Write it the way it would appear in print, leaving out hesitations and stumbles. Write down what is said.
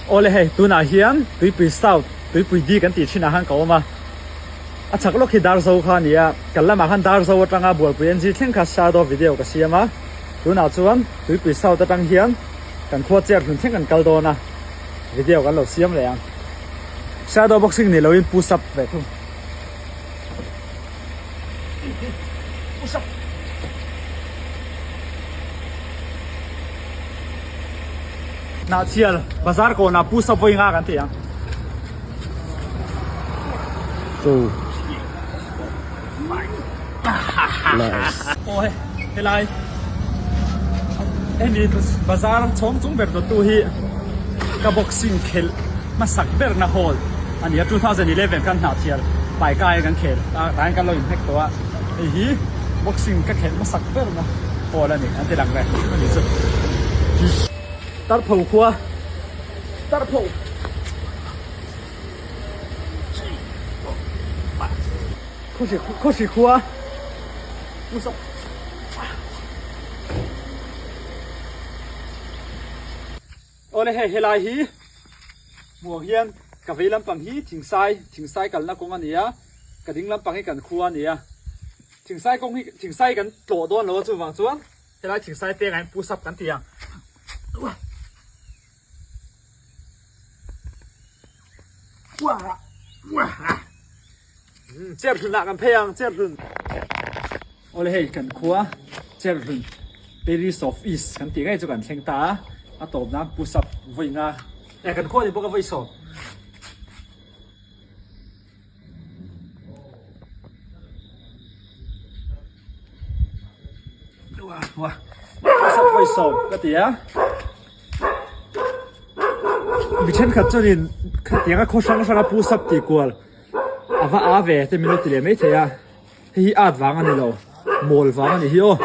Awle hei tunah hian Tuipui South, Tuipui D kan tih thinah khan ka awm a, a chhak lawk hi Darzo kha a ni a, kan lamah khan Darzo atanga Bualpui NG thleng kha shadow video ka siam a, tunah chuan Tuipui South atang hian kan khua chair hlun thleng kan kal dawn a, video kan lo siam leh ang. Shadow boxing ni loin push up ve thung. Push up. Hnahchial bazar kawnah push up vawi nga kan ti ang. Two. Nice. Aw hei helai hemi bazar chhawng chung ber dawttu hi ka boxing khelh hmasak berna hall a ni a 2011 khan Hnahchial Paikai kan khel a tah hian kan lo inhnek tawh a hei hi boxing ka khelh hmasak berna hall a ni an ti lang ve a ni chu Tarpho khua Tarpho. Khawhri khua Awle hei helai hi hmuh ang hian ka vei lampang hi thingsai thingsai kalna kawng a ni a ka ding lampang hi kan khua a ni a thingsai kawng hi thingsai kan tlawh dawn lo a chuvang chuan helai thingsai pengah hian push up kan ti ang. Cherhlun ah kan phei ang cherhlun. Awle hei kan khua cherhlun Paris of East kan tih ngei chu kan thleng ta a, a tawp nan push up vawi nga eh kan khua ni bawk a vawi sawm. Push up vawi sawm ka ti a. Mi thenkhat chuanin khatianga khaw hrang hranga pu sap tih kual a va a ve te min lo ti leh maithei a, hei hi at vang a ni lo, mawl vang a ni hi aw.